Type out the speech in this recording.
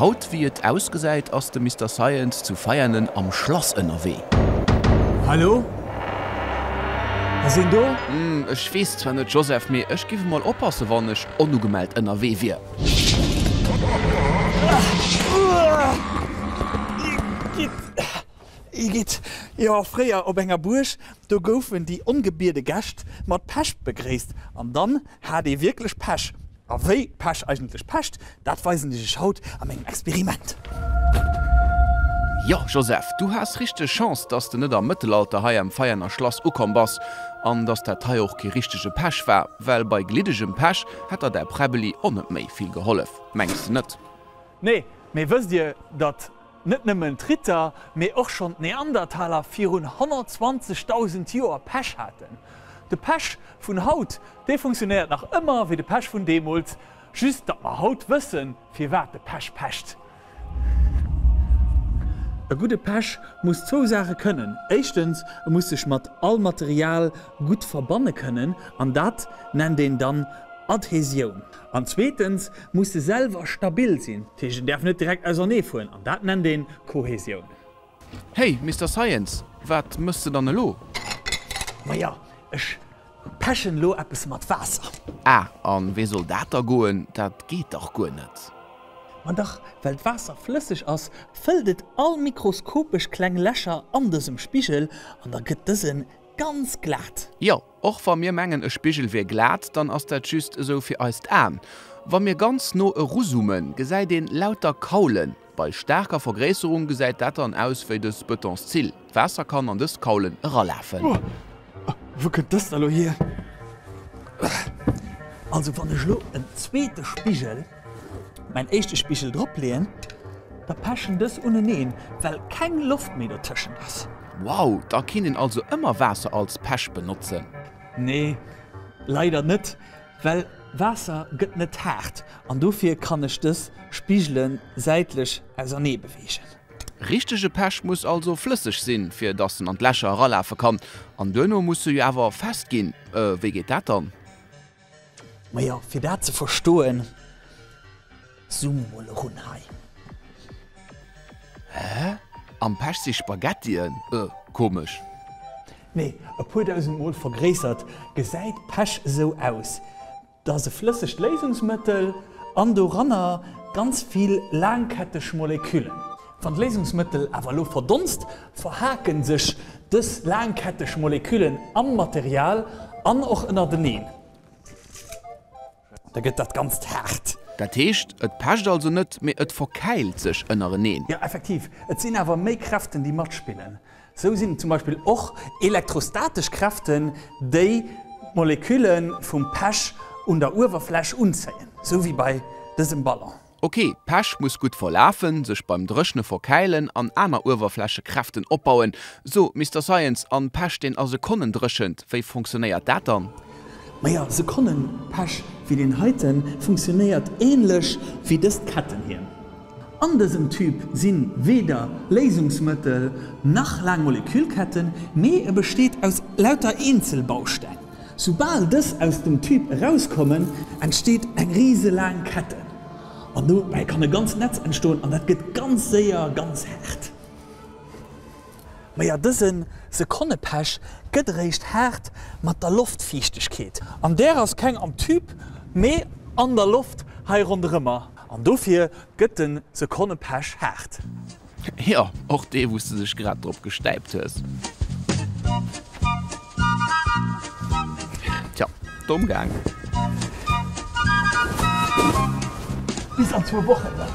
Haut, wéi et ausgesäit, ass de Mister Science zu Veianen am Schlass ënnerwee. Hallo? Ass een do? Hm, ech weess zwar net, Joseph, mee ech giff emol oppassen, wann ech onugemellt ënnerwee wier. Igitt, jo, fréier op enger Buerg, do goufen déi ongebiede Gäscht mat Pech begréisst an dann hat ee wierklech Pech. A wéi Pech eigentlech pecht, dat weisen ech iech haut a mengem Experiment. Jo, Joseph, du has richteg Chance, dass de net am Mëttelalter hei am Veianer Schlass ukomm bass. An dass dat hei och kee richtege Pech war, well bei gliddegem Pech hätt der däi Präbbeli och net méi vill gehollef, mengs de net? Nee, mee wësst dir, datt net nëmmen d'Ritter, mee och schonn d'Neandertaler virun 120.000 Joer Pech haten? De Pech vun haut, dee funktionéiert nach ëmmer wéi de Pech vun deemools, just datt mer haut wëssen, firwat de Pech pecht. E gudde Pech muss zwou Saache kënnen, éischtens, e muss sech mat all Material gutt verbanne kënnen, an dat nennt een dann Adhesioun. An zweetens muss e selwer stabil sinn, dat heescht en däerf net direkt auserneefueren, an dat nennt een Kohesioun. Hey, Mister Science, wat mëss de dann elo? Maja, ech pechen elo eppes mat Waasser. Ah, an wéi soll dat da goen? Dat geet dach guer net. Ma dach, well d'Waasser flësseg ass, fëllt et all mikroskopesch kleng Lächer an dësem Spigel an da gëtt dëse ganz glat. Jo, och wa mir mengen e Spigel wier glat, dann ass dat just esou fir eist Aen. Wa mir ganz no eruzoomen, gesäit een lauter Kaulen. Bei staarker Vergréisserung gesäit dat dann aus wéi dës Bëtonszil. D'Waasser kann an dës Kaulen eralafen. Wou kënnt dëst elo hier? Also wann ech elo en zweete Spigel, mäin éischte Spigel drop leeën, da pechen dës uneneen, well keng Loft méi dotëschent ass. Wow, da kinnt een also ëmmer Waasser als Pech benotzen? Nee, leider net. Well Waasser gëtt net haart an dofir kann ech dës Spigelen säitlech ausernee beweegen. Richtege Pech muss also flësseg sinn, fir dass en an d'Lächer eralafe kann. An duerno muss se jo awer fest ginn. Wéi geet dat dann? Majo, fir dat ze verstoen, zoome mol erun hei. Hä? Am Pech si Spaghettien? Komesch. Nee, e puer dausendmol vergréissert gesäit Pech esou aus. Dat ass e flëssegt Léisungsmëttel an doranner ganz vill laangketteg Moleküllen. Wann d'Léisungsmëttel awer elo verdonst, verhake sech dës laangketteg Moleküllen am Material an och ënnerteneen. Da gëtt dat Ganzt haart. Dat heescht, et pecht also net, mee et verkäilt sech ënnereneen. Jo, effektiv. Et sinn awer méi Kräften, déi matspillen. Sou sinn et zum Beispill och elektrostatesch Kräften, déi d'Molekülle vum Pech un der Uewerfläch unzéien, sou wéi bei dësem Ballon. Ok, Pech muss gutt verlafen, sech beim Dréchne verkäilen an aner Uewerflächekräften opbauen. So, Mister Science, an Pech deen a Sekonnen dréchent, wéi funktionéiert dat dann? Maja, Sekonnenpech wéi deen heiten funktionéiert ähnlech wéi dëst Kettenhiem. An dësem Tüb sinn weder Léisungsmëttel nach laang Molekülketten, mee e besteet aus lauter Eenzelbausteng. Soubal dës aus dem Tüb erauskommen, entsteet eng riselaang Ketten. An dobäi kann e ganzt Netz entstoen an dat gëtt ganz séier ganz haart. Maja, dëse Sekonnepech gëtt eréischt haart mat der Loftfiichtegkeet. An där ass keng am Tüb, mee an der Loft hei ronderëmmer. An dofir gëtt de Sekonnepech haart. Jo, och dee wous de dech grad drop gestäipt hues. Tja, domm gaang. Bis an zwou Wochen dann.